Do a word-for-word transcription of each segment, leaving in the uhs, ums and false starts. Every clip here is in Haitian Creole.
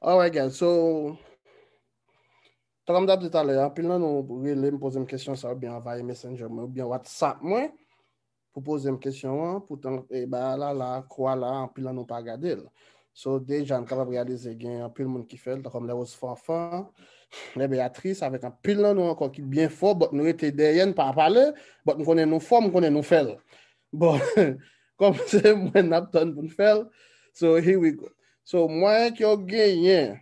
Alright, guys. So, tan kòm m t ap di talè, anpil nan nou rele m, poze m kesyon sa, oubyen anvayi Messenger mwen, oubyen WhatsApp mwen, pou poze m kesyon an, poutan, e, ba la, la, kwa la, anpil nan nou pa gade l. So, deja, n kapab reyalize gen anpil moun ki fè l, tan kòm lè Rose Fanfan, lè Beatrice, avèk anpil nan nou ankò ki byen fò, but nou rete dèyè, n pa pale, but m konnen nou fò, m konnen nou fè l. Bon, kòm se mwen n ap tann pou n fè l, so here we go. So, mwayen ke w genyen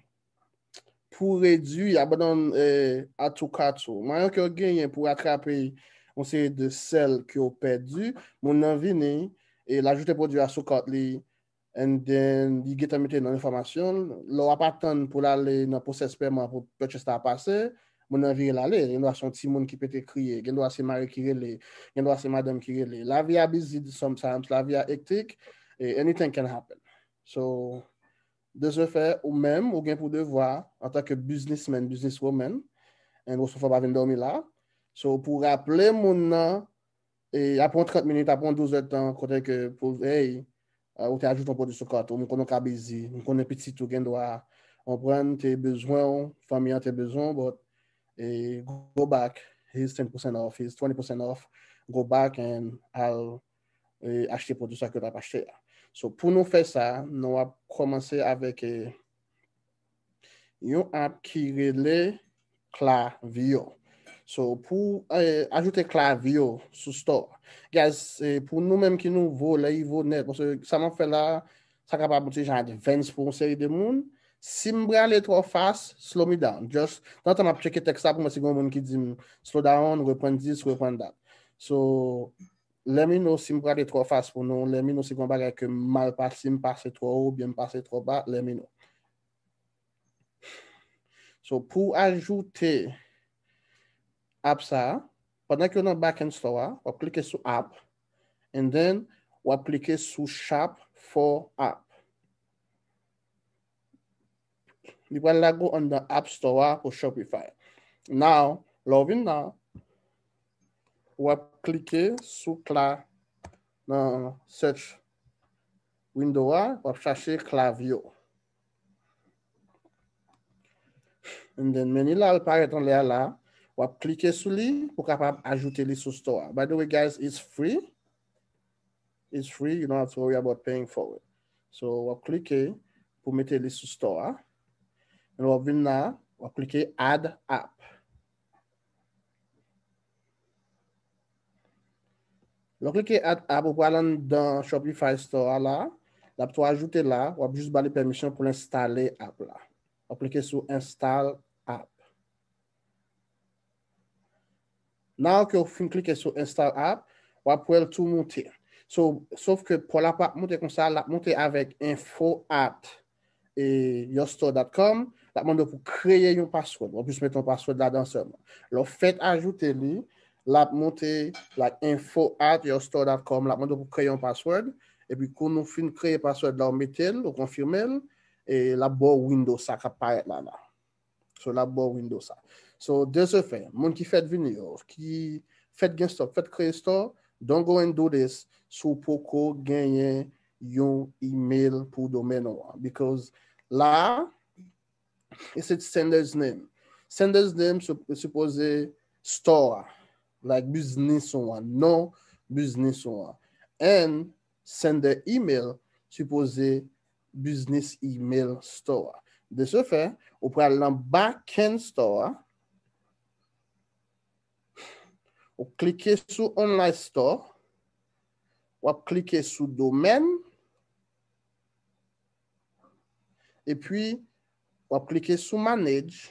pou redui, abandon, eh, atukato. Mwayen ke w genyen pou atrape yon seri de sèl ke w pèdi, moun nan vini, e l ajoute pwodui a sou kart li, and then li gentan mete nan enfòmasyon l. Lè w ap atann pou l ale nan pwosès pèman pou purchase la pase, moun nan vire l ale. Gendwa se yon timoun ki pete kriye, gendwa se mari ki rele, gendwa se madanm ki rele. Lavi a busy sometimes, lavi a hectic, e anything can happen. So, de ce fait, ou menm, ou gen pou devwa, antanke businessman, businesswoman, and Rose Fanfan pa vin dòmi la. So, pou raple moun nan, e apre yon trant minit, apre yon douz èdtan, kote ke pou, hey, uh, ou te ajoute yon pwodui sou kart ou, m konnen w ka busy, m konnen pitit ou gendwa, konprann, te bezwen w, fanmi an te bezwen w, but, e, go back, here's ten percent off, here's twenty percent off, go back and al, e, achte pwodui sa ke w t ap achte a. So, pou nou fè sa, nou ap kòmanse avèk, e, yon app ki rele Klaviyo. So, pou, eh, ajoute Klaviyo sou store. Guys, eh, pou nou menm ki nouvo, lè Ivo nèt, paske sa m ap fè la, sa kapab yon ti jan advance pou yon seri de moun. Si m prale twò fast, slow me down. Just, tanzantan m ap tcheke tèks la pou mwen si gen yon moun ki di m, slow down, reprann dis, reprann dat. So, let me know si m prale twò fast pou nou, let me know si gen yon bagay ke m mal pase, si m pase twò wo, oubyen m pase twò ba, let me know. So, pou ajoute app sa, pandan ke w nan backend store a, w ap klike sou app, and then w ap klike sou shop for app. Li pral lage w anndan app store a pou Shopify. Now, lè w vin la, w ap klike sou Kla nan search window a, w ap chache Klaviyo. And then, men li la, l parèt anlè a la, w ap klike sou li pou kapab ajoute li sou store a. By the way, guys, it's free. It's free, you don't have to worry about paying for it. So, w ap klike pou mete li sou store a. And w ap vin la, w ap klike add app. Lè w klike add app, ou pral anndan Shopify store a la, l ap tou ajoute la, w ap jis ba li pèmisyon pou l enstale app la. W ap klike sou install app. Now ke w fin klike sou install app, w ap wè l tou moute. So, sof ke pou l ap moute konsa, l ap moute avèk info at e, your store dot com, l ap mande w pou kreye yon password. W ap jis mete yon password ladan sèlman. Lè w fèt ajoute li, l ap moute, like, info at your store dot com, l ap mande w pou kreye yon password. Epi kou nou fin kreye password la, w mete l, ou konfime l, e l ap ba w window sa k ap parèt la la. So, l ap ba w window sa. So, de ce fait, moun ki fèt vini yo, ki fèt gen store, fèt kreye store, don't go and do this si w poko genyen yon email pou domèn ou an. Because la, it's its sender's name. Sender's name sup- sipoze store a, like business ou an, non business ou an. And sender email sipoze business email store a. De ce fait, ou pral nan backend store a, ou klike sou online store, w ap klike sou domèn, epi w ap klike sou manage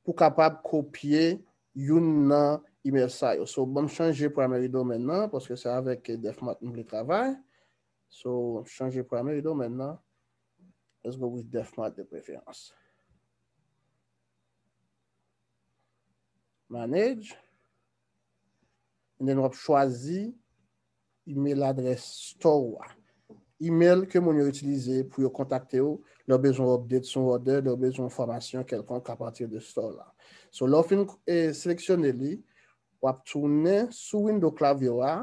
pou kapab kopye youn nan email sa yo. So, ban m chanje primary domain nan, paske se avèk Defmart m vle travay. So, chanje primary domain nan. Let's go with Defmart de préférence. Manage. And then w ap chwazi email adrès store ou a. email ke moun yo itilize pou yo kontakte w, lè w bezwen update sou order, lè w bezwen enfòmasyon kèlkonk apati de store la. So, lè w fin eh, seleksyone li, w ap tounen sou window klavye w a,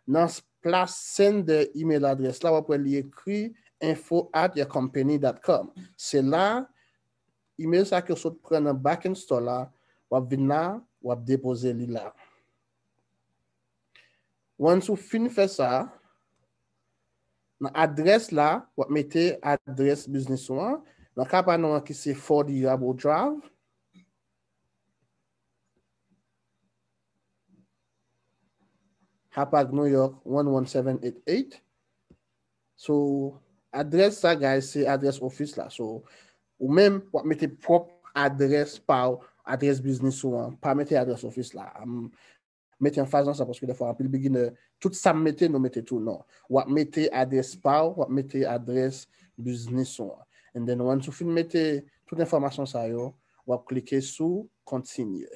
nan plas sender email address la, w ap wè li ekri info at your company dot com. Se la, email sa ke w sot pran nan backend store la, w ap vin la, w ap depoze li la. Once ou fin fè sa, nan adrès la, w ap mete adrès biznis ou an. Nan ka pa nou an ki se forty Yarborough Drive, Hapag, New York, one one seven eight eight. So, adrès sa, guys, se adrès ofis la. So, ou menm, w ap mete pwòp adrès pa w, adrès biznis ou an. Pa mete adrès ofis la. Am, mete anfaz nan sa, paske defwa, anpil beginner, tout sa m mete, nou mete tou non. W ap mete adrès pa w, w ap mete adrès biznis ou an. And then, once ou fin mete tout enfòmasyon sa yo, w ap klike sou kontinye.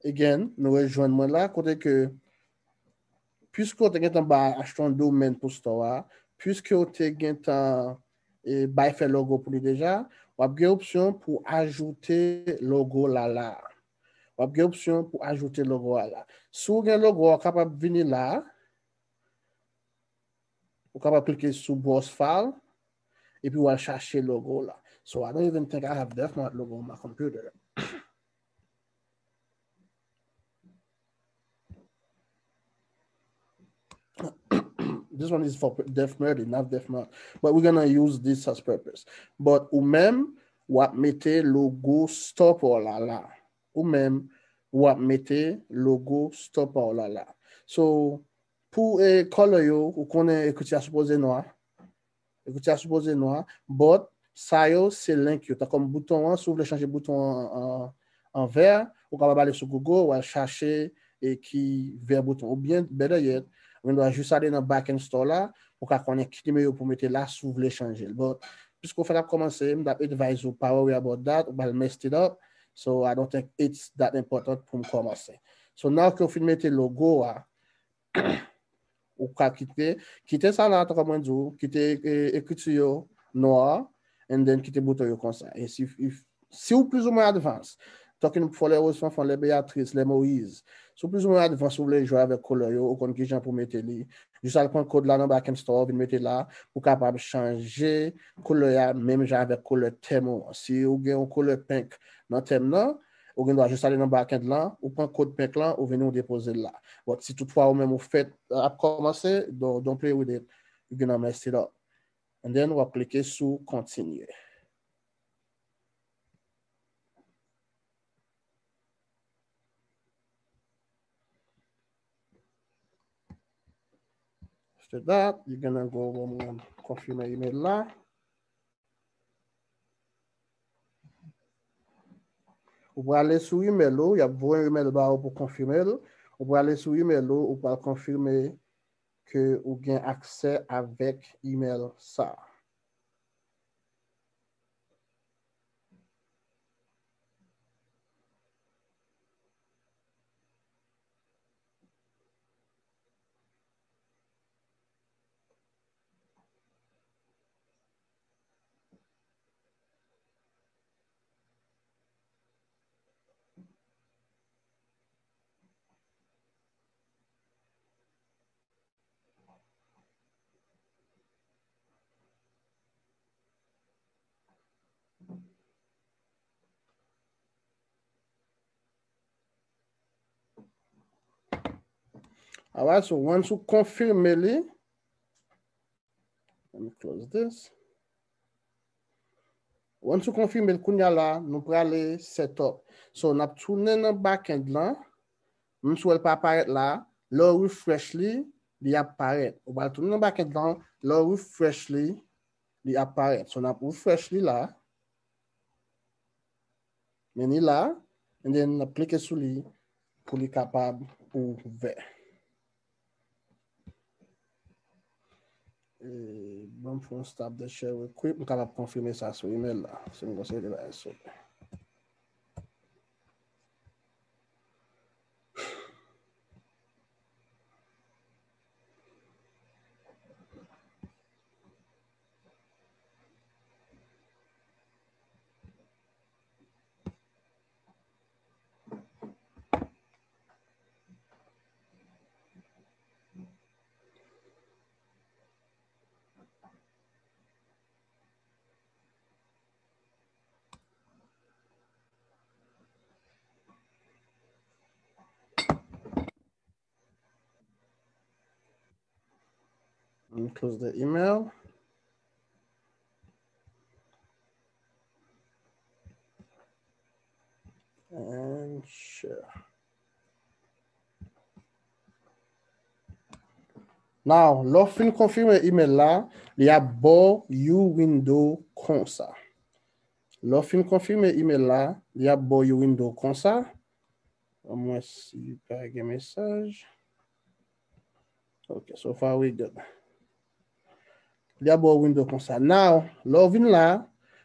Again, nou rejwenn mwen la, kote ke, piske w te gentan ba achte yon domèn pou store a, piske w te gentan eh, bay fè logo pou li deja, w ap gen opsyon pou ajoute logo la la. W ap gen opsyon pou ajoute logo a la. Si w gen logo a, w kapab vini la, ou kapab klike sou Browse File, epi w al chache logo la. So I don't even think I have Def Mart logo on my computer. This one is for Def Mart, not Def Mart. But we're gonna use this as purpose. But ou menm, w ap mete logo store pa w la la. Ou menm, w ap mete logo store pa w la la. So, pou eh, color yo, ou konnen ekriti a sipoze nwa. Ekriti a sipoze nwa. But, sa yo, se link yo. Tankou bouton an, si w vle chanje bouton an an, an vè, ou kapab ale sou Google, w al chache e ki vè bouton. Oubyen, better yet, ou gen dwa jis ale nan backend store la, ou ka konnen ki nimewo pou mete la si w vle chanje l. But, piske w fèk ap kòmanse, m t ap advise ou, pa worry about that, ou pral messed it up. So, I don't think it's that important pou m kòmanse. So, now ke w fin mete logo a, ou ka kite, kite sa la, tankou mwen di w, kite eh, ekriti yo nwa, and then kite bouton yo konsa. E si, if, si w plizoumwen advance, talking for les Rose Fanfan, les Béatrice, les Moïse, si w plizoumwen advance, ou vle jwe avèk koulè yo, ou konn kijan pou mete li, jis al pran kòd la nan backend store, vin mete la, pou kapab chanje koulè a, menm jan avèk koulè tèm ou an. Si ou gen yon koulè pink nan tèm nan, ou gen dwa jis ale nan backend lan, ou pran kòd pink lan, ou vini ou depoze l la. But si toutfwa ou menm ou fèk ap kòmanse, don't, don't play with it. You're gonna mess it up. And then, w ap klike sou kontinye. After that, you're gonna go, bon, konfime email la. Ou prale sou email ou, y ap voye yon email ba ou pou konfime l. Ou prale sou email ou, ou pral konfime ke ou gen aksè avèk email sa. Alright, so once ou konfime li, let me close this. Once ou konfime l, kounye a la, nou prale set up. So, n ap tounen nan backend lan. Menm si w wè l pa parèt la, lè w refresh li, li ap parèt. Ou pral tounen nan backend lan, lè w refresh li, li ap parèt. So, n ap refresh li la. Men li la, and then n ap klike sou li pou li kapab ouvè. E, ban m fè yon stop the share real quick, m kapab konfime sa sou email la. Si m konsidere bagay sou. And close the email. And share. Now, lè w fin konfime email la, li ap ba w yon window konsa. Lè w fin konfime email la, li ap ba w yon window konsa. Omwen si pa gen mesaj. Ok, so far we good. Li ap ba w window konsa. Now, lè w vin la,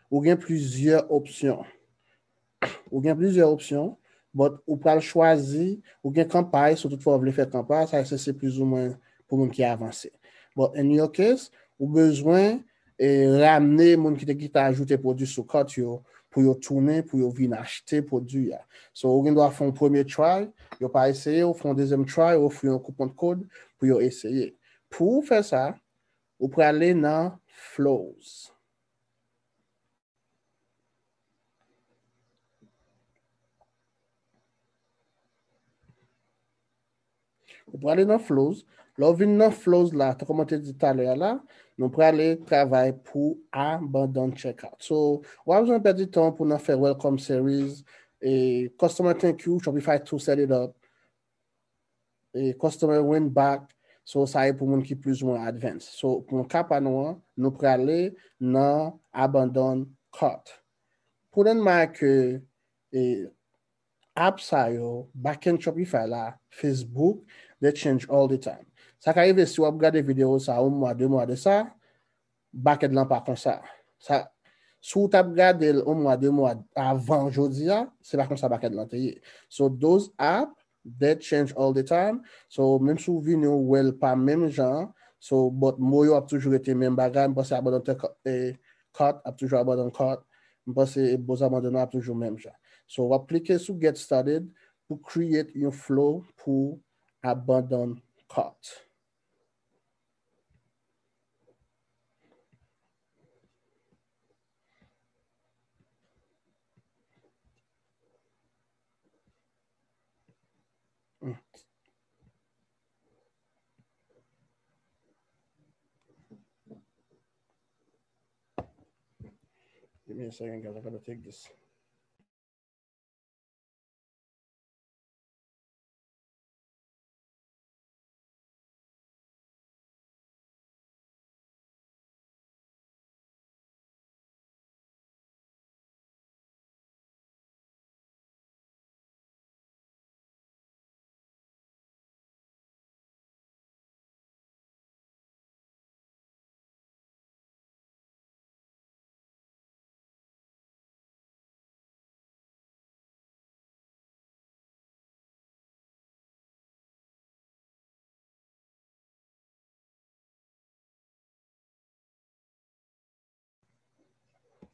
ou gen plizyè opsyon. Ou gen plizyè opsyon, but ou pral chwazi, ou gen kanpay, si w toutfwa w vle fè kanpay, sa se, se plizoumwen pou moun ki avanse. But in your case, ou bezwen e ramne moun ki te gentan ajoute pwodui sou cart yo pou yo tounen, pou yo vin achte pwodui a. So, ou gen dwa fè yon premye try, yo pa eseye, ou fè yon dezyèm try, ou ofri yon koupon kòd pou yo eseye. Pou w fè sa, ou prale nan Flows. Ou prale nan Flows. Lè w vin nan Flows la, tankou mwen te di talè a la, nou prale travay pou abandon checkout. So, w ap bezwen pèdi tan pou n ap fè welcome series, e customer thank you, Shopify to set it up, e customer win back. So, sa e pou moun ki plizoumwen advance. So, pou yon ka pa nou an, nou prale nan abandon cart. Pou n remake, e, app sa yo, backend Shopify la, Facebook, they change all the time. Sa ka rive si w ap gade videyo sa yon mwa, de mwa de sa, backend lan pa konsa. Sa, si w t ap gade l yon mwa, de mwa avan jodi a, se pa konsa backend lan te ye. So those app, they change all the time. So menm si w vini w wè l pa menm jan, so but mo yo ap toujou rete menm bagay, m panse abandon te, eh, cart ap toujou abandon cart. M panse boz abandon ap toujou menm jan. So, w ap klike sou Get Started pou create yon flow pou abandon cart. Give me a second, guys. I gotta take this.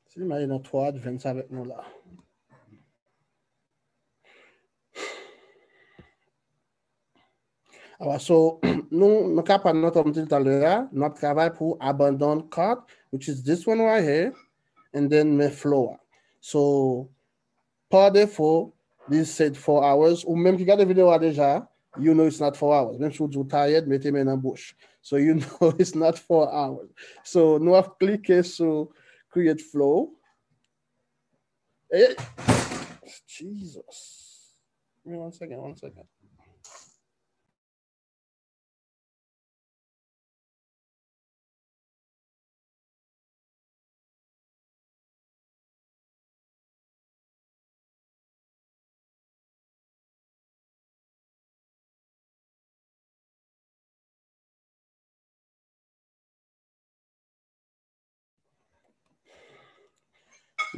Si m ale nan twa advance avèk nou la. Alright, so, nou, nou ka pran nan, tankou m di l talè a, nou ap travay pou abandon cart, which is this one right here, and then men flow a. So, pa defo, this said four hours, ou menm ki gade videyo a deja, you know it's not four hours. Menm si w di w tired, mete men nan bouch. So, you know it's not four hours. So, nou ap klike sou create flow. Eh, Jesus. Give me one second, one second.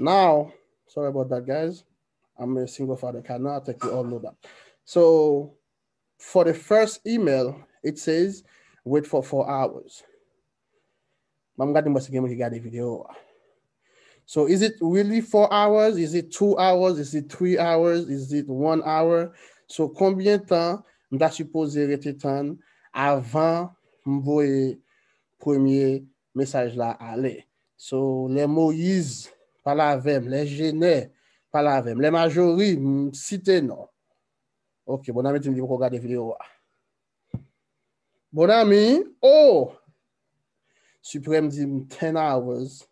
Now, sorry about that, guys. I'm a single father kind now. I think we all know that. So, for the first email, it says, "Wait for four hours." Ban m gade, m wè si gen moun ki gade videyo a. So, is it really four hours? Is it two hours? Is it three hours? Is it one hour? So, konbyen tan m ta sipoze rete tann avan m voye premye mesaj la ale? So, lè Moyiz pale avè m, lè Jenè pale avè m, lè Majori, m site non. Ok, Bonami di m li poko gade videyo a. Bonami, oh! Supreme di m ten hours.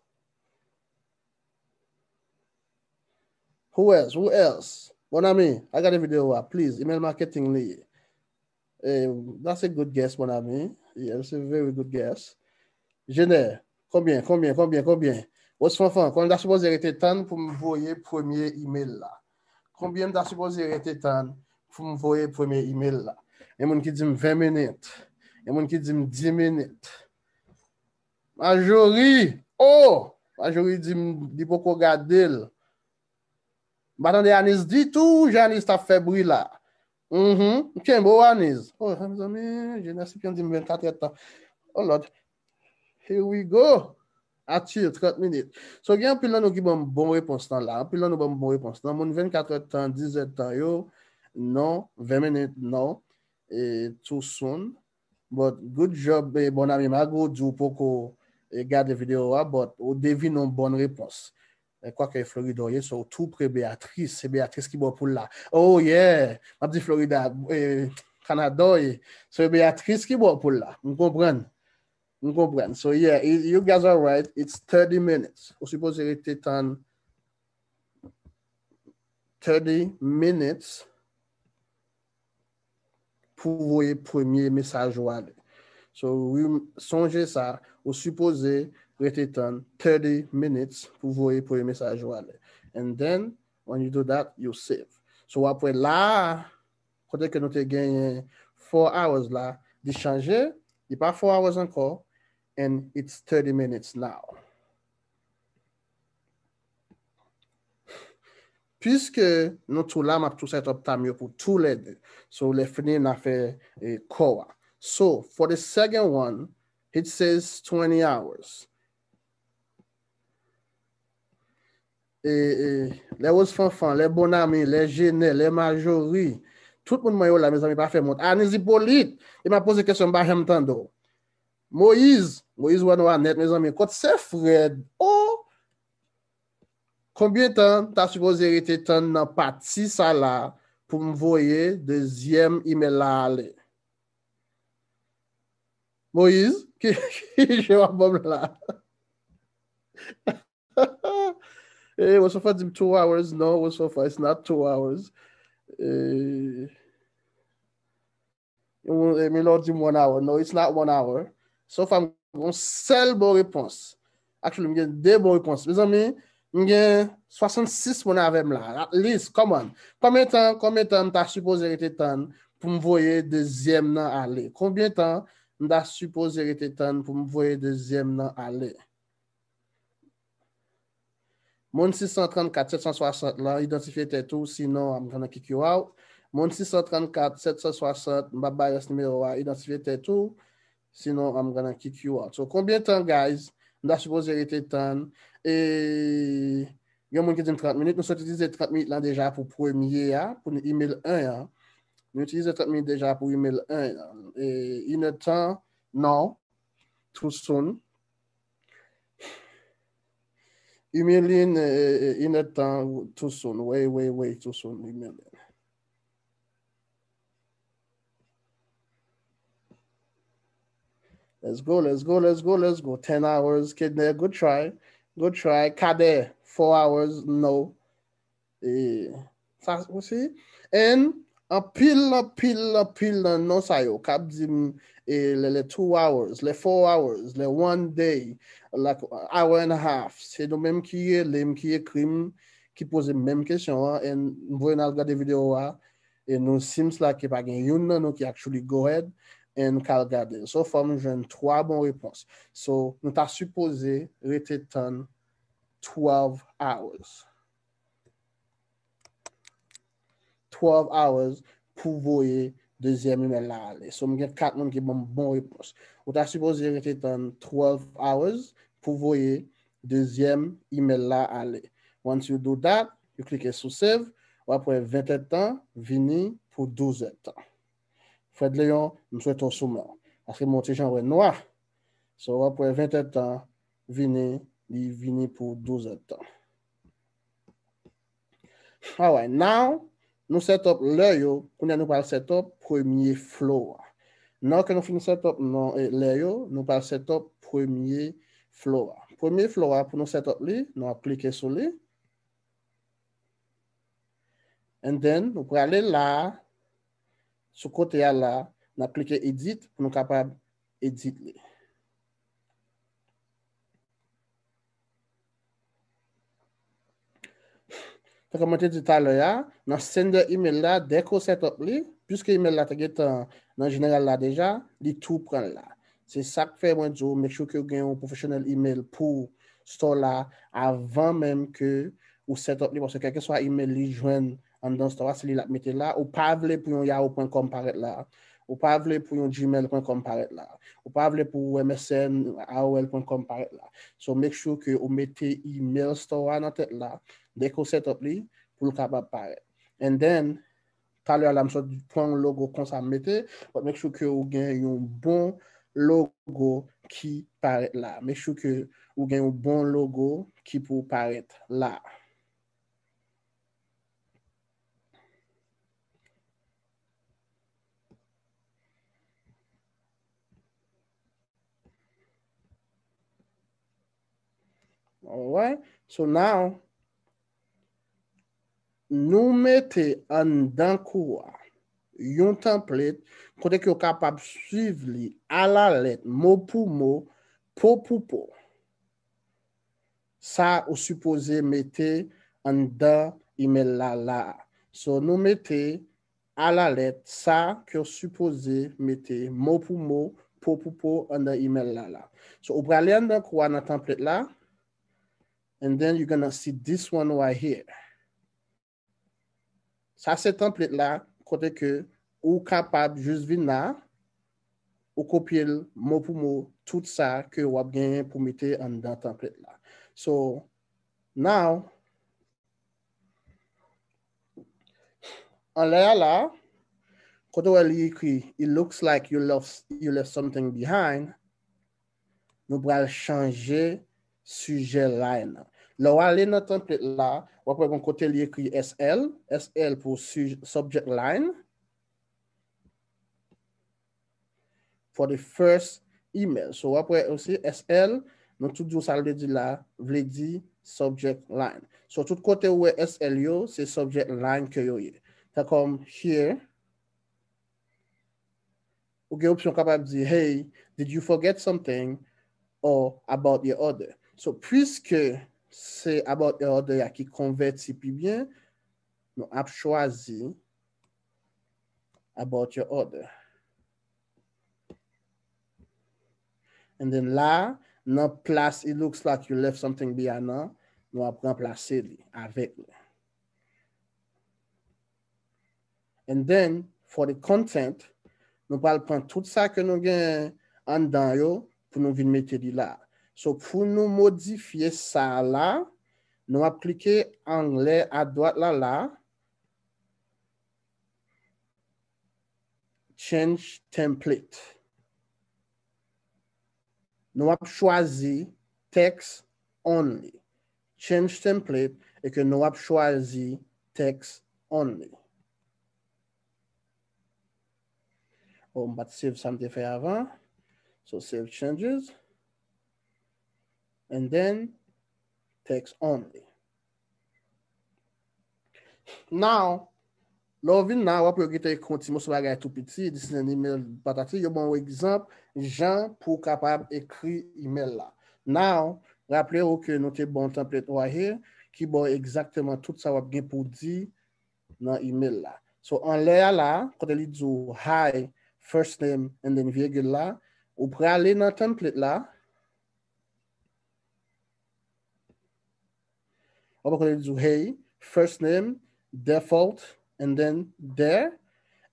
Who else? Who else? Bonami, I got a video a. Please, email marketing li. Eh, that's a good guess, Bonami. Yeah, that's a very good guess. Jenè, konbyen, konbyen, konbyen, konbyen? Wos Fanfan, konbyen ta sipoze rete tann pou m voye premye email la? Konbyen m ta sipoze rete tann pou m voye premye email la? Gen moun ki di m ven minit. Gen moun ki di m dis minit. Majori, oh! Majori di m li poko gade l. M pa tande Anis ditou, jan Anis t ap fè bri la. Mhm. Kenbe w, Anis. Oh, mezanmi, Jenè Sipyan di m vennkat èdtan. Oh Lord. Here we go. Atir, trant minit. So, gen anpil nan nou ki ban m bon repons lan la. Anpil nan nou ban m bon repons lan. Moun vennkat èdtan, dis èdtan yo, non. Ven minit, non. E, too soon. But good job, eh, Bonami, malgre w di w poko, eh, gade videyo a, but ou devine yon bòn repons. Eh, kwake Florida w ye, so w tou pre Beatrice. Se Beatrice ki ba w poul la. Oh yeah! M ap di Florida, eh, Kanada w ye. So Beatrice ki ba w poul la. M konprann. M konprann. So yeah, y- you guys are right. It's thirty minutes. Ou sipoze rete tann thirty minutes pou voye premye mesaj ou ale. So, wi, sonje sa, ou sipoze rete tann thirty minutes pou voye premye mesaj ou ale. And then, when you do that, you save. So, w ap wè la, kote ke nou te genyen four hours la, li chanje, li pa four hours ankò, and it's thirty minutes now. Piske nou tou la, m ap tou set up time yo pou tou lè de. So, lè fini, n a fè, eh, kò a. So, for the second one, it says twenty hours. E, e, lè Wos Fanfan, lè Bonami, lè Jenè, lè Majori, tout moun mwen yo la, mezanmi, pa fè m wont. Anis Ipolit, e m ap poze kesyon, m pa janm tande w. Moyiz, Moyiz wè nou a nèt, mezanmi. Kot se Fred? Oh! Konbyen tan ta sipoze rete tann nan pati sa la pou m voye dezyèm email la ale? Moyiz, ki, ki jan w ap ban m la? Eh, Wosofa di m two hours. No, Wosofa, it's not two hours. Eh, Ou, e, Milò di m one hour. No, it's not one hour. So far, m gen yon sèl bon repons. Actually, m gen de bon repons. Mezanmi, m gen swasannsis moun avè m la. At least, come on. Konbyen tan, konbyen tan m ta sipoze rete tann pou m voye dezyèm nan ale? Konbyen tan m ta sipoze rete tann pou m voye dezyèm nan ale? Moun sis san trannkat sèt san swasant lan, idantifye tèt ou, sinon I'm gonna kick you out. Moun sis san trannkat sèt san swasant, m p ap ba rès nimewo a, idantifye tèt ou, sinon I'm gonna kick you out. So, konbyen tan, guys, m ta sipoze rete tann? E gen moun ki di m trant minit, nou sot itilize trant minit lan deja pou premye a, pou nou email en an. Nou itilize trant minit deja pou email en an. E inèdtan, non, too soon. Emailing, eh, eh, inèdtan, too soon. Way, way, way too soon, emailing. Let's go, let's go, let's go, let's go. Ten hours, Kidney, good try. Good try. Cadet, four hours, no. E, sa, ou si? And anpil, anpil, anpil nan non sa yo k ap di m, e, lè, lè two hours, lè four hours, lè one day, like, hour and a half. Se nou menm ki rele m, ki ekri m, ki poze m menm kesyon an, and m voye n al gade videyo a, e nou, seems like pa gen youn nan nou ki actually go ahead and k al gade. So far, m jwenn twa bon repons. So, nou ta sipoze rete tann twelve hours. Twelve hours pou voye dezyèm email la ale. So, m gen kat moun ki ban m bon repons. Ou ta sipoze rete tann twelve hours pou voye dezyèm email la ale. Once you do that, you klike sou save, w ap wè ven èdtan vini pou douz èdtan. Fred Leon, m swete w sou mwen. Paske mwen te jan wè nwa. So, w ap wè ven èdtan vini, li vini pou douz èdtan. Alright, now, nou set up lè yo, kounye a nou pral set up premye flow a. Nan ke nou fin set up non, eh, lè yo, nou pral set up premye flow a. Premye flow a, pou nou set up li, nou ap klike sou li. And then, nou prale la, sou kote a la, n ap klike edit pou nou kapab edit li. Tankou mwen te di talè a, nan sender email la, dèke w set up li, piske email la te gentan nan jeneral la deja, li tou pran l la. Se sa k fè mwen di w, make sure ke w gen yon professional email pou store la avan menm ke ou set up li, paske kèlkeswa email li jwenn anndan store a, se li l ap mete la. Ou pa vle pou yon yahoo pwen kòm parèt la. Ou pa vle pou yon gmail pwen kòm parèt la. Ou pa vle pou M S N, A O L pwen kòm parèt la. So, make sure ke ou mete email store a nan tèt la. Dèke w set up li, pou l kapab parèt. And then, talè a la, m sot pran yon logo konsa m mete, but make sure ke ou gen yon bon logo ki parèt la. Make sure ke ou gen yon bon logo ki pou parèt la. Alright. So now, nou mete anndan kou a yon template kote ke w kapab swiv li alalèt, mo pou mo, po pou po. Sa ou sipoze mete anndan email la la. So, nou mete alalèt sa ke w sipoze mete mo pou mo, po pou po anndan email la la. So, ou prale anndan kou a nan template la, and then you're gonna see this one right here. Sa se template la, kote ke ou kapab jis vin la, ou kopye l mo pou mo, tout sa ke w ap genyen pou mete anndan template la. So, now, anlè a la, kote w wè li ekri, "It looks like you left, you left something behind." Nou pral chanje sijè line nan. Lè w ale nan template la, w ap wè gon kote li ekri S L, S L pou sij-, subject line. For the first email. So, w ap wè osi S L, nou tout di w sa l vle di la, vle di subject line. So, tout kote ou wè S L yo, se subject line ke yo ye. Tan kòm here, ou gen opsyon kapab di, "Hey, did you forget something?" or "About your order." So, puiske se "About your order" a ki konvèti pi byen, nou ap chwazi "About your order." And then la, nan plas "It looks like you left something behind" nan, nou ap ranplase li avèk li. And then, for the content, nou pral pran tout sa ke nou gen anndan yo pou nou vin mete li la. So, pou nou modifye sa la, nou ap klike anlè adwat la la, change template. Nou ap chwazi text only. Change template, e ke nou ap chwazi text only. Oh, m pa t save sa m te fè avan. So, save changes. And then, text only. Now, lè w vin la, w ap wè yo gentan ekri yon ti moso bagay tou piti, "This is an email," patati, yo ban w egzanp jan pou w kapab ekri email la. Now, raple w ke nou te ban w template right here, ki ban w egzakteman tout sa w ap gen pou w di nan email la. So, anlè a la, kote li di w, "Hi, first name," and then virgule la, ou prale nan template la, w ap wè kote li di w, "Hey, first name, default, and then there."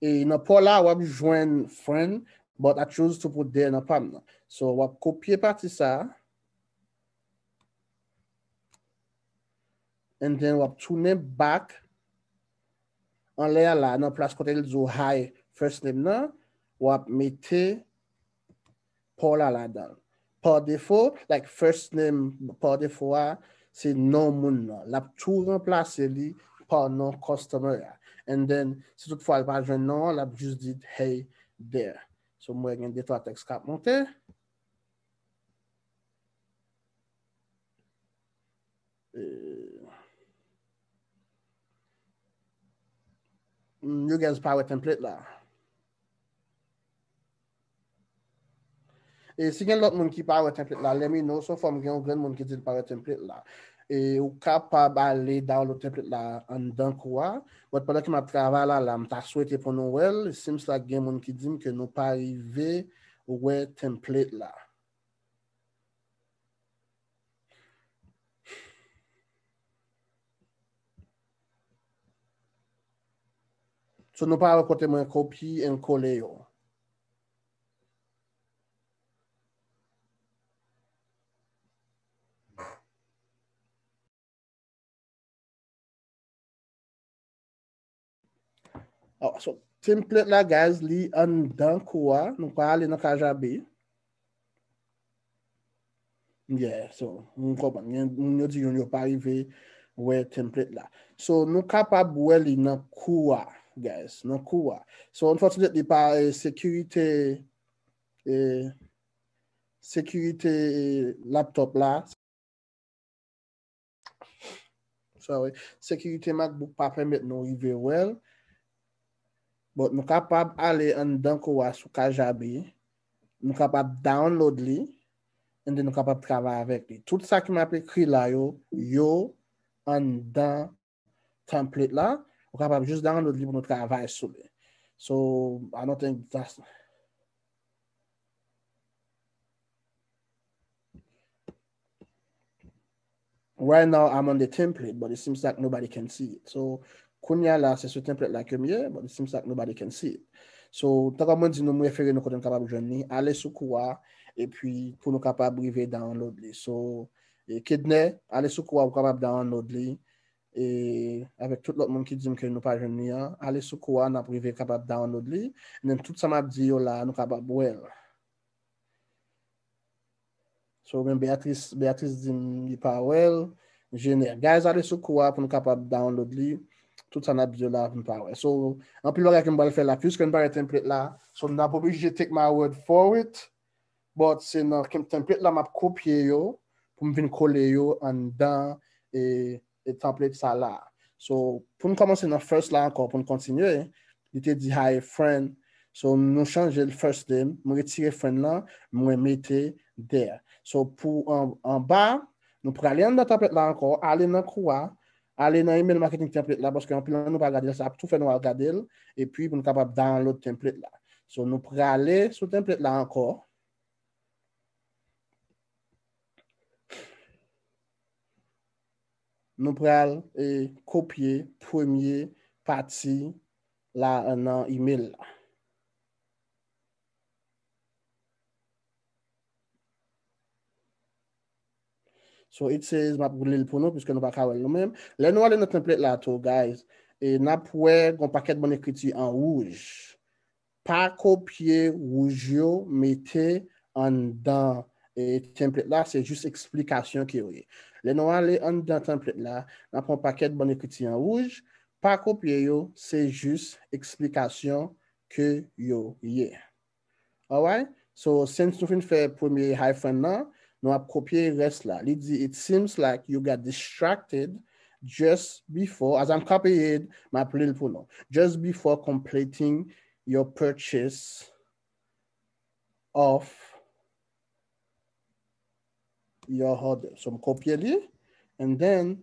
E nan pa w la, w ap jwenn friend, but I choose to put there nan pa m nan. So, w ap kopye pati sa a. and then w ap tounen back anlè a la, nan plas kote l di w hi first name nan, w ap mete Paula ladan l. Pa defo, like, first name pa defo a, se non moun nan. L ap tou ranplase li pa non customer a. And then, si toutfwa l pa jwenn non an, l ap jis di hey there. So, m wè gen de twa tèks k ap monte. Eh, mm, you guys pa wè template la. E si gen lòt moun ki pa wè template la, let me know. So far m gen yon grenn moun ki di l pa wè template la. E ou kapab ale download template la anndan kou a. But pandan ke m ap travay la, la, m ta swete pou nou wè l. It seems like gen moun ki di m ke nou pa rive wè template la. So nou pa wè kote mwen copy and kole yo. Oh, so, template la, guys, li anndan kou a. Nou ka ale nan Kajabi. Yeah, so, m konprann. Gen moun yo di yo, yo pa rive wè template la. So, nou kapab wè li nan kou a, guys, nan kou a. So, unfortunately, pa, eh, sekirite, eh, sekirite, eh, laptop la. Sorry. Sekirite MacBook pa pèmèt nou rive wè l. But nou kapab ale anndan kou a sou Kajabi. Nou kapab download li. And then nou kapab travay avèk li. Tout sa ke m ap ekri la yo, yo anndan template la. Ou kapab jis download li pou nou travay sou li. So, I don't think that's Right now, I'm on the template, but it seems like nobody can see it. So, kounye a la, se sou template la ke m ye, but it seems like nobody can see it. So, tankou mwen di nou, m refere nou kote nou kapab jwenn li. Ale sou kou a, epi pou nou kapab rive download li. So, e, Kednè, ale sou kou a, ou kapab download li. E, avèk tout lòt moun ki di m ke nou pa jwenn li an, ale sou kou a, n ap rive kapab download li. And then, tout sa m ap di yo la, nou kapab wè l. So, men Beatrice, Beatrice di m li pa wè l. Jenè. Guys, ale sou kou a pou nou kapab download li. Tout sa n ap di yo la pou nou pa wè. So, anpil bagay ke m pral fè la, puisque m pa gen template la, so, n ap oblije take my word for it. But se nan kem-, template la m ap kopye yo pou m vin kole yo anndan e, e template sa la. So, pou n kòmanse nan first la ankò, pou n kontinye, li te di hi friend. So, nou chanje l first name, m retire friend lan, mwen mete there. So, pou an, anba, nou prale anndan template la ankò, ale nan kou a, ale nan email marketing template la, paske anpil nan nou pa gade l, sa ap tou fè nou al gade l, epi pou nou kapab download template la. So, nou prale sou template la ankò. Nou pral, e, kopye premye pati la nan email la. So it says, m ap li l pou nou, piske nou pa ka wè l nou menm. Lè nou ale nan template la tou, guys, e n ap wè gon pakèt bann ekriti an wouj. Pa kopye wouj yo, mete anndan, e, template la, se jis eksplikasyon ke yo ye. Lè nou ale anndan template la, n ap wè yon pakèt bann ekriti an wouj. Pa kopye yo, se jis eksplikasyon ke yo ye. Alright? So, since nou fin fè premye hi friend nan, nou ap kopye rès la. Li di, it seems like you got distracted just before, as I'm copying it, m ap li l pou nou. Just before completing your purchase of your order. So, m kopye li, and then,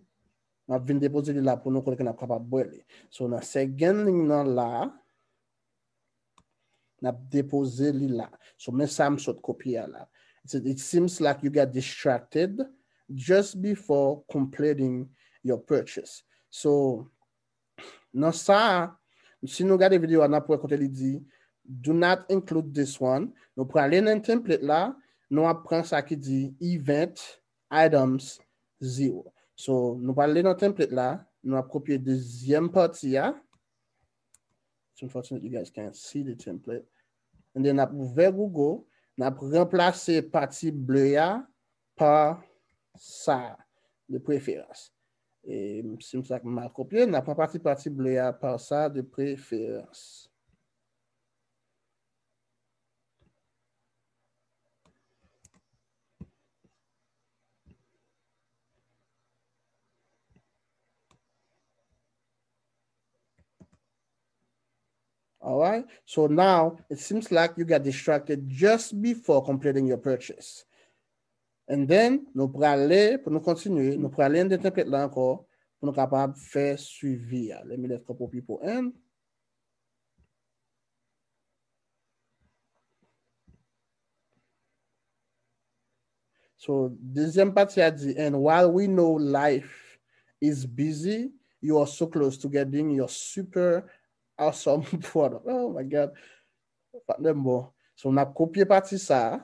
m ap vin depoze li la pou nou kote ke n ap kapab wè li. So, nan second line nan la, n ap depoze li la. So, men sa m sot kopye a la. It, it seems like you got distracted just before completing your purchase. So, nan sa a, si nou gade videyo a, n ap wè kote li di, do not include this one. Nou prale nan template la, nou ap pran sa ki di event items zero. So, nou pral ale nan template la, nou ap kopye dezyèm pati a. It's unfortunate you guys can't see the template. And then n ap ouvè Google, n ap ranplase pati ble a pa sa de preferans. E si m sa m mal kopye, n ap ranplase pati ble a pa sa de preferans. All right. So now it seems like you got distracted just before completing your purchase. And then, nou prale, pou nou kontinye, nou prale nan template la ankò, pou nou kapab fè swivi a. Let me let couple people in. So, dezyèm pati a di, and while we know life is busy, you are so close to getting your super awesome product. Oh my God. Patnè m bon. So, n ap kopye pati sa a.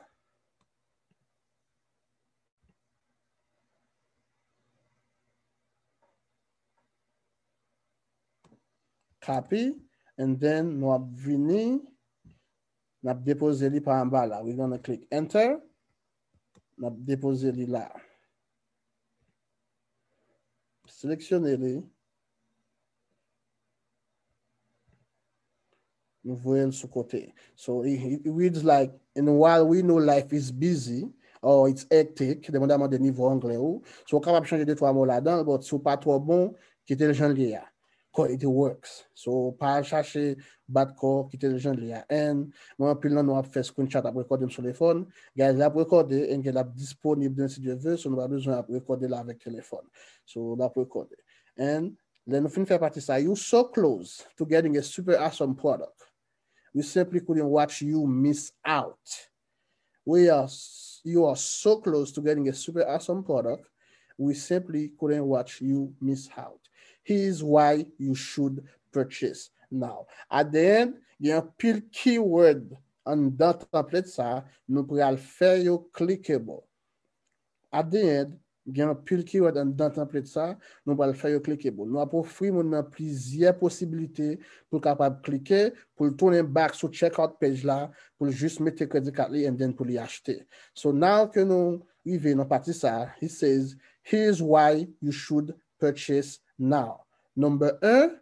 Copy, and then nou ap vini, n ap depoze li pa anba la. We're gonna click enter. N ap depoze li la. Seleksyone li. Nou voye l sou kote. So it, it reads like, and while we know life is busy or it's hectic, depandamman de nivo anglè ou, so w kapab chanje de twa mo ladan l, but si w pa twò bon, kite l jan l ye a. Cause it works. So pa al chache bat kò, kite l jan l ye a. And mwen anpil nan nou ap fè screenshot ap rekòde m sou telefòn. Guys, l ap rekòde and l ap disponib demen si Dye vle, so nou pa bezwen ap rekòde l avèk telefòn. So l ap rekòde. And lè nou fin fè pati sa, you so close to getting a super awesome product. We simply couldn't watch you miss out. We are, you are so close to getting a super awesome product. We simply couldn't watch you miss out. Here's why you should purchase now. At the end, gen anpil keyword anndan template sa, nou pral fè yo clickable. At the end, gen anpil keyword anndan template sa, nou pral fè yo clickable. Nou ap ofri moun nan plizyè posiblite pou l kapab klike, pou l tounen back sou checkout page la, pou l jis mete credit card li and then pou li achte. So now ke nou rive nan pati sa, he says, here's why you should purchase now. Number un,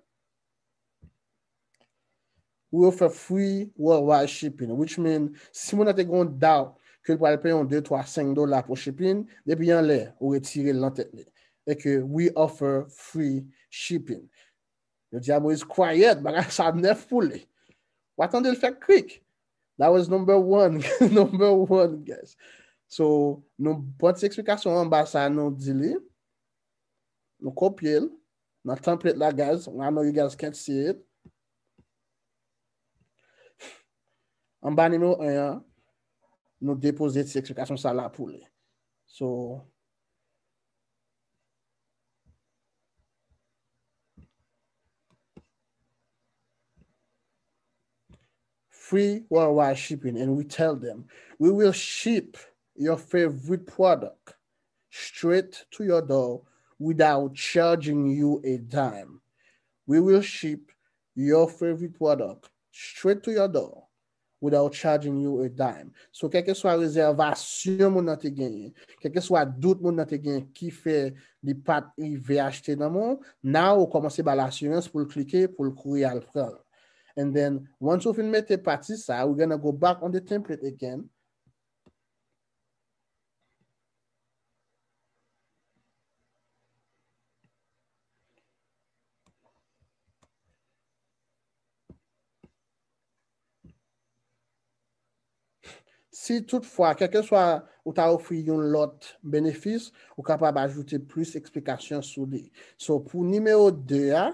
we offer free worldwide shipping, which mean si moun nan te gen yon doubt ke l pral peye yon de, twa, senk dola pou shipping, depi anlè, ou retire l nan tèt li. E ke we offer free shipping. Yo di a Moïse, quiet, bagay sa nèf pou li. W a tande l fè krik. That was number one. Number one, guys. So, nou pran ti eksplikasyon anba sa, nou di li. Nou kopye l. Nan template la, guys. I know you guys can't see it. Anba nimewo en an, nou depoze ti eksplikasyon sa la pou li. So, free worldwide shipping, and we tell them, we will ship your favorite product straight to your door without charging you a dime. We will ship your favorite product straight to your door without charging you a dime. So, kèlkeswa rezèvasyon moun nan te genyen, kèlkeswa dout moun nan te genyen ki fè li pa t rive achte nan men w, now ou kòmanse ba l asirans pou l klike, pou l kouri al pran l. And then, once ou fin mete pati sa, we're gonna go back on the template again. Si toutfwa, kèlkeswa ou ta ofri yon lòt benefis, ou kapab ajoute plis eksplikasyon sou li. So, pou nimewo de a,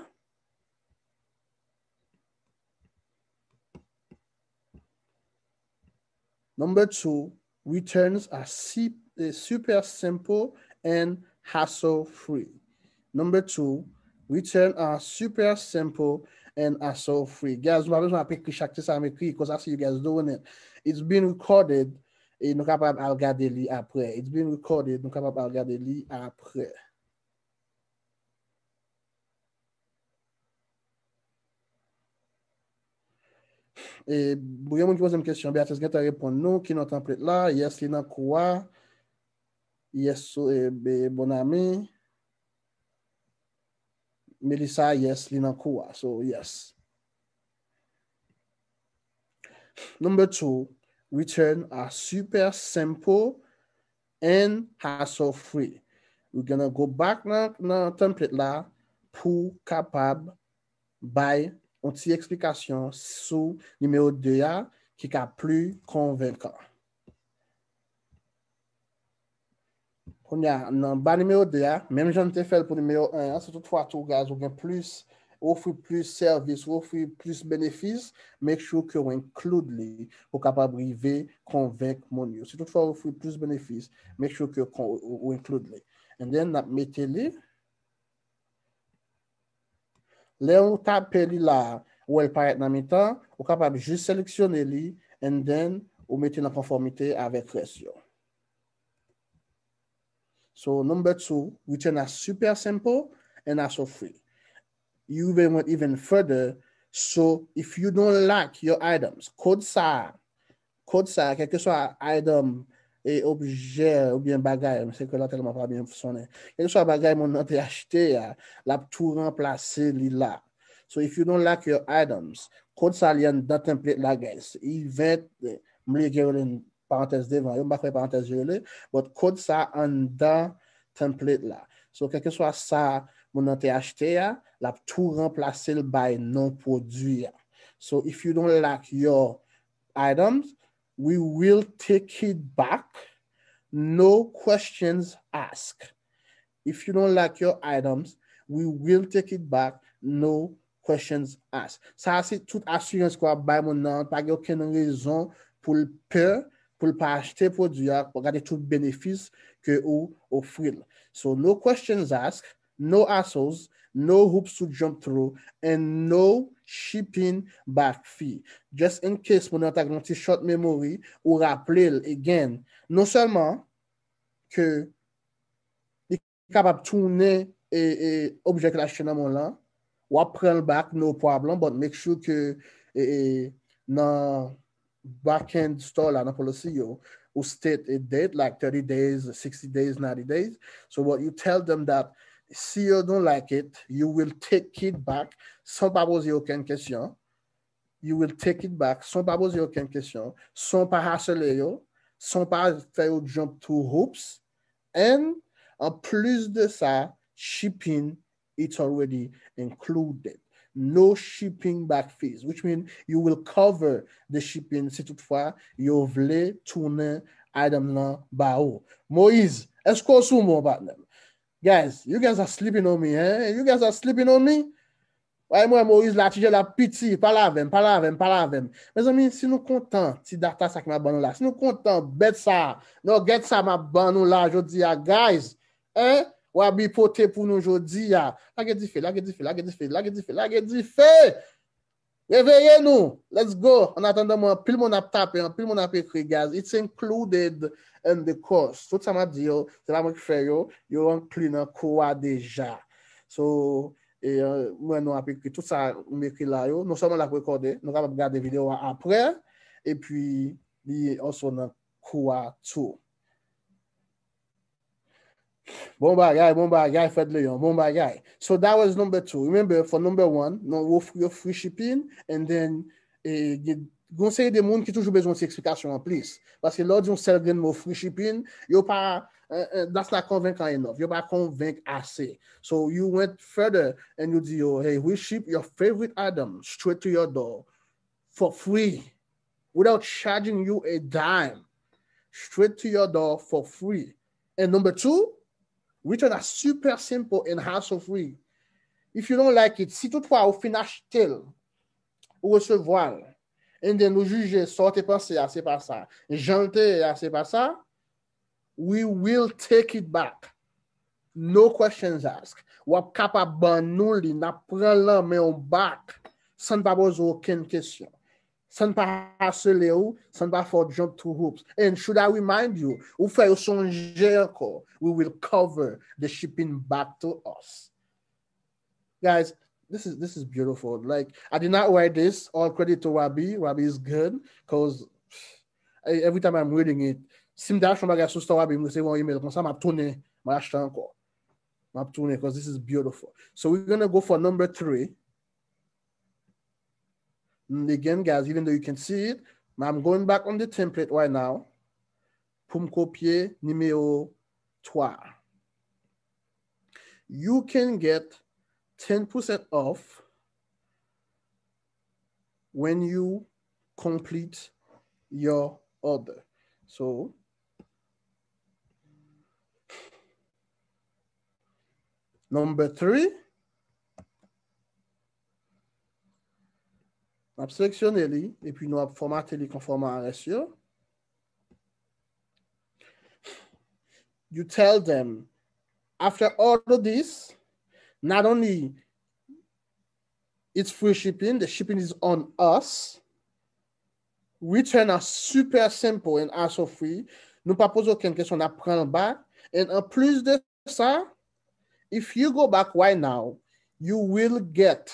number two, returns are si- eh, super simple and hassle free. Number two, return are super simple and hassle free. Guys, nou pa bezwen ap ekri chak ti sa m ekri, 'cause I see you guys doing it. It's been recorded, e nou kapab al gade li apre. It's been recorded, nou kapab al gade li apre. E, gen moun ki poze m kesyon, Beatrice gentan reponn nou, ki non template la, yes, li nan kou a. Yes, so, e, e, bon ami. Melissa, yes, li nan kou a. So, yes. Number two, return a super simple and hassle free. We're gonna go back nan, nan template la pou kapab bay yon ti eksplikasyon sou nimewo de a ki ka pli konvenkan. Kounye a, nan ba nimewo de a, menm jan n te fè l pou nimewo en an, si toutfwa tou, guys, ou gen plis, ou ofri plis sèvis, ou ofri plis benefis, make sure ke w include li pou kapab rive konvenk moun yo. Si toutfwa ou ofri plis benefis, make sure ke kon- ou ou include li. And then, n ap mete li. Lè ou tape li la, ou wè l parèt nan mitan, ou kapab jis seleksyone li, and then ou mete l an konfòmite avèk rès yo. So, number two, return a super simple and hassle free. You even went even further. So, if you don't like your items, kòd sa, kòd sa, kèlkeswa item, e objè oubyen bagay, m se ke la tèlman pa byen sonnen. Kèlkeswa bagay moun nan te achte a, l ap tou ranplase li la. So, if you don't like your items, kòd sa li anndan template la, guys. Event, m bliye ki rele parantèz devan yo, m pa kwè parantèz yo rele, but kòd sa anndan template la. So, kèlkeswa sa moun nan te achte a, l ap tou ranplase l bay non pwodui a. So, if you don't like your items, we will take it back, no questions asked. If you don't like your items, we will take it back, no questions asked. Sa a se tout asirans ke w ap bay moun nan, pa gen okenn rezon pou l pè, pou l pa achte pwodui a, pou gade tout benefis ke ou ofri l. So, no questions asked, no hassles, no hoops to jump through, and no shipping back fee. Just in case moun nan ta gen yon ti short memory, ou raple l again. Non sèlman ke li kapab tounen e, e, objè ke l achte nan men w lan, w ap pran l back, no problem, but make sure ke e, e, nan back-end store la, nan policy yo, ou state a date, like thirty days, sixty days, ninety days. So what you tell them that si you don't like it, you will take it back, san w pa poze okenn kesyon. You will take it back, san w pa poze okenn kesyon, san w pa hasele yo, san w pa fè yo jump through hoops. And, an plis de sa, shipping, it's already included. No shipping back fees, which means you will cover the shipping si toutfwa yo vle tounen item nan ba ou. Moïse, èske w sou mwen, patnè m? Guys, you guys are sleeping on me, hein? You guys are sleeping on me? Wè mwen, Moïse la, ti je l ap piti, pale avè m, pale avè m, pale avè m. Mezanmi, si nou kontan ti data sa ke m ap ban nou la, si nou kontan bèt sa, nugget sa m ap ban nou la jodi a, guys, hein, Wabi pote pou nou jodi a. Lage dife, lage dife, lage dife, lage dife, lage dife. Reveye nou. Let's go. An atandan mwen, anpil moun ap tape, anpil moun ap ekri, guys. It's included in the course. Tout sa m ap di yo, se pa mwen ki fè yo, yo enkli nan kou a deja. So, e, euh, mwen nou ap ekri tout sa m ekri la yo. Non sèlman l ap rekòde, nou kapab gade videyo a apre, epi li also nan kou a tou. Bon bagay, bon bagay, Fred Leon, bon bagay. So that was number two. Remember, for number one, nou ofri yo free shipping, and then, e, gen, gen yon seri de moun ki toujou bezwen ti eksplikasyon anplis. Paske lè w di yon sèl grenn mo free shipping, yo pa, eh, eh, that's not konvenkan enough. Yo pa konvenk ase. So you went further and you di yo, hey, we ship your favorite item straight to your door for free without charging you a dime. Straight to your door for free. And number two, return a super simple and hassle free. If you don't like it, si toutfwa ou fin achte l, ou resevwa l, and then ou jije sa w te panse a se pa sa, jan l te ye a se pa sa, we will take it back. No questions asked. W ap kapab ban nou li, n ap pran l nan men w back, san n pa poze w okenn kesyon. San n pa hasele w, san n pa fè w jump through hoops. And should I remind you, ou fè yo sonje ankò, we will cover the shipping back to us. Guys, this is this is beautiful. Like, I did not write this. All credit to Robbie. Robbie is good because every time I'm reading it, si m ta achte yon bagay sou store Robbie, m resevwa yon email konsa, m ap tounen, m achte ankò. M ap tounen because this is beautiful. So we're gonna go for number three. And again, guys, even though you can see it, I'm going back on the template right now. Pou m kopye nimewo twa. You can get ten percent off when you complete your order. So, number three, n ap seleksyone li, epi nou ap fòmate li kon fòma R S yo. You tell them, after all of this, not only it's free shipping, the shipping is on us. Return are super simple and hassle free. Nou pa poze okenn kesyon, n ap pran l back. And en plus de sa, if you go back right now, you will get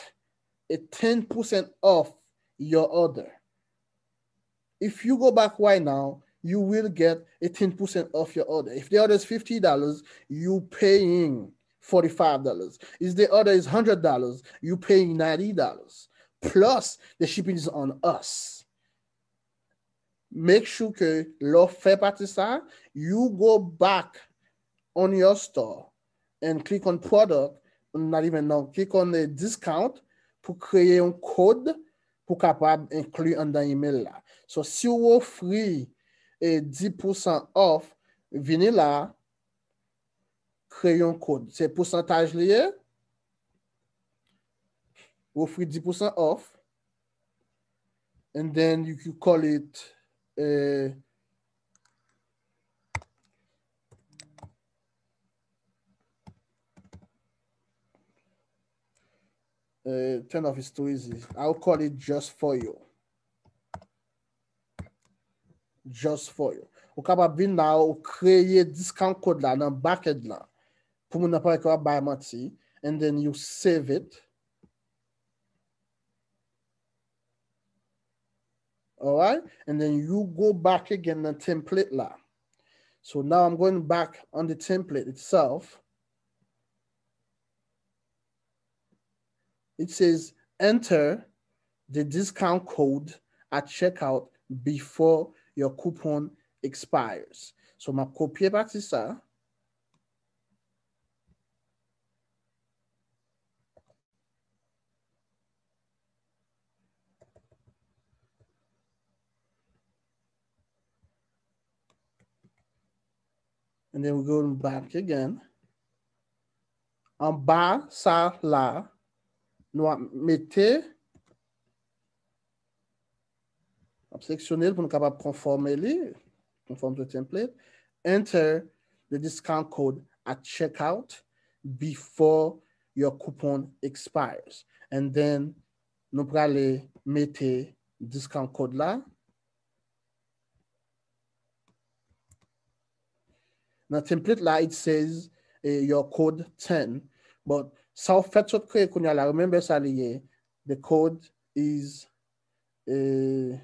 a ten percent off your order. If you go back right now, you will get a ten percent off your order. If the order is fifty dollars, you paying forty-five dollars. If the order is hundred dollars, you paying ninety dollars. Plus, the shipping is on us. Make sure ke lè w fè pati sa, you go back on your store and click on product, not even, no, click on the discount pou kreye yon kòd pou kapab enkli anndan email la. So, si w ofri e dis pousan off, vini la, kreye yon kòd. Se pousantaj li ye. Ofri dis pousan off. And then you could call it uh, uh, turn off is too easy. I'll call it just for you. Just for you. Ou kapab vin la, ou kreye discount code la nan backend la. Pou moun nan pa wè ke w ap bay manti. And then you save it. Alright? And then you go back again nan template la. So now I'm going back on the template itself. It says enter the discount code at checkout before your coupon expires. So m ap kopye pati sa. And then we go back again. Anba sa la, nou ap mete, ap seleksyone l pou nou kapab konfòme li, conform to template. Enter the discount code at checkout before your coupon expires. And then, nou prale mete discount code la. Nan template la, it says eh, your code ten. But sa w fèt sot kreye kounye a la, remember sa li ye. The code is eh,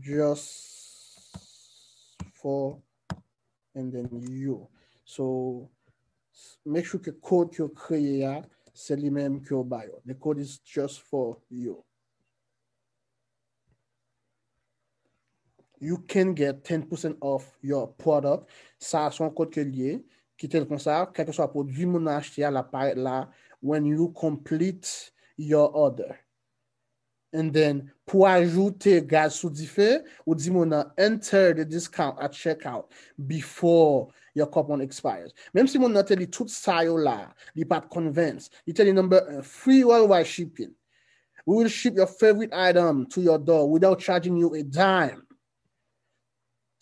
just for and then you. So make sure ke code ke w kreye a, se li menm ke w ba yo. The code is just for you. You can get ten percent off your product. Sa se yon kòd ke l ye, kite l konsa, kèlkeswa pwodui moun nan achte a, l ap parèt la when you complete your order. And then, pou ajoute gaz sou dife, ou di moun nan enter the discount at checkout before your coupon expires. Menm si moun nan te li tout sa yo la, li pa t convince, li te li number un, free worldwide shipping. We will ship your favorite item to your door without charging you a dime.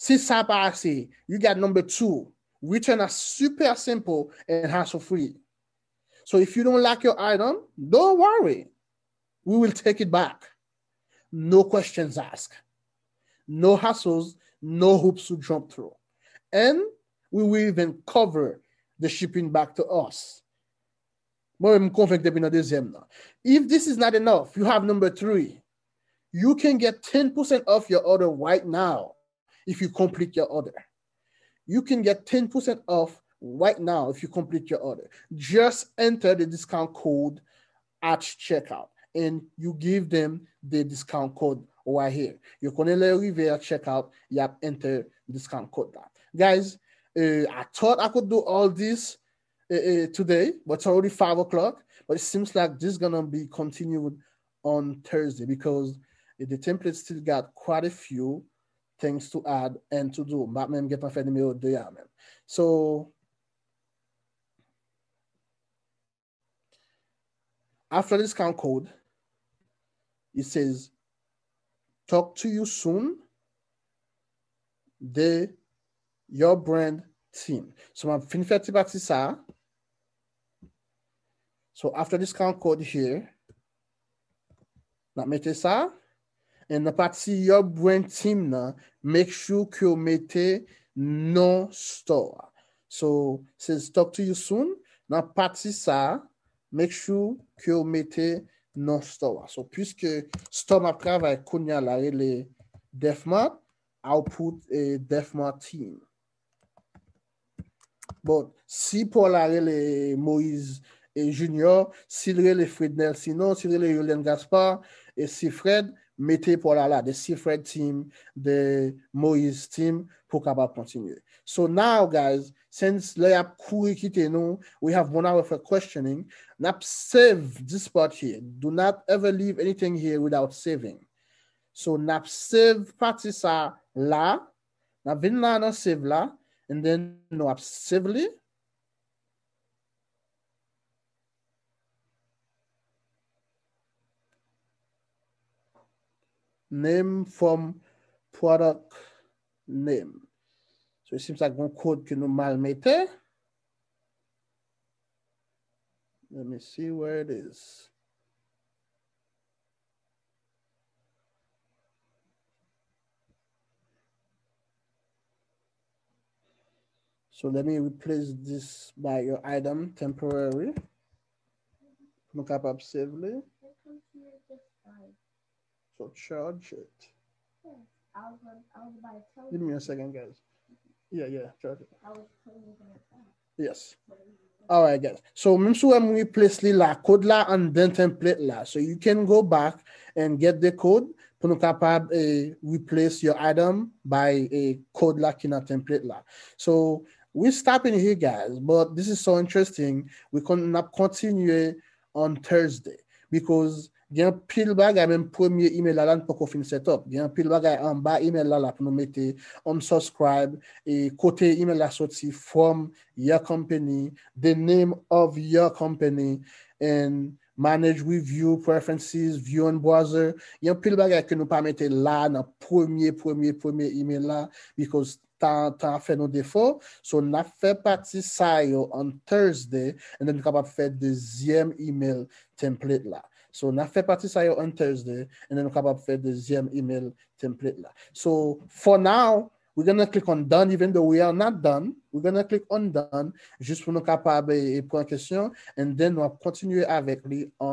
Si sa pa ase, you got number two. Return are super simple and hassle free. So if you don't like your item, don't worry. We will take it back. No questions asked. No hassles, no hoops to jump through. And we will even cover the shipping back to us. Mwen menm m konvenk depi nan dezyèm nan. If this is not enough, you have number three. You can get ten percent off your order right now if you complete your order. You can get ten percent off right now if you complete your order. Just enter the discount code at checkout and you give them the discount code right here. Yo konnen lè yo rive at checkout, y ap enter discount code la. Guys, uh, I thought I could do all this uh, uh, today, but it's already five o'clock. But it seems like this is gonna be continued on Thursday because uh, the template still got quite a few things to add and to do. M pa menm gentan fè nimewo de a menm. So, after discount code, it says, "Talk to you soon, the your brand team." So, m ap fin fè ti pati sa. So, after discount code here, n ap mete sa. And nan pati your brand team nan, make sure ke w mete non store a. So, says, "Talk to you soon." Nan pati sa, make sure ke w mete non store a. So, puiske store m ap travay kounye a la rele Defmart, I'll put a Defmart team. Bon, si pa w la rele Moïse eh, Junior, si l rele Frednel Sinon, si l rele Yolian Gaspard, eh, Sifred, mete pa w la la, the Sifred team, the Moïse team, pou w kapab kontinye. So now, guys, since lè y ap kouri kite nou, we have one hour for questioning, n ap save this part here. Do not ever leave anything here without saving. So, n ap save pati sa la, n ap vin la nan save la, and then nou ap save li. Name from product name. So, it seems like gon kòd ke nou mal mete. Let me see where it is. So let me replace this by your item temporary. Pou nou kapab save li. So charge it. Give me a second, guys. Yeah, yeah, charge it. Yes. Alright, guys. So, menm si w wè m replace li la, kòd la anndan template la. So, you can go back and get the code pou nou kapab eh, replace your item by eh, kòd la ki nan template la. So, we stopping here, guys, but this is so interesting. We kon, n ap kontinye on Thursday because gen anpil bagay, menm premye email la, la n poko fin set up. Gen anpil bagay anba email la, la pou nou mete unsubscribe, e kote email la soti, from your company, the name of your company, and manage review preferences, view on browser. Gen anpil bagay ke nou pa mete la nan premye, premye, premye email la, because tan, tan ap fè nou defo. So, n ap fè pati sa yo on Thursday, and then nou kapab fè dezyèm email template la. So, n ap fè pati sa yo on Thursday, and then nou kapab fè dezyèm email template la. So, for now, we're gonna click on done, even though we are not done. We're gonna click on done, jis pou nou kapab eh, eh, pran kesyon, and then nou ap kontinye avèk li on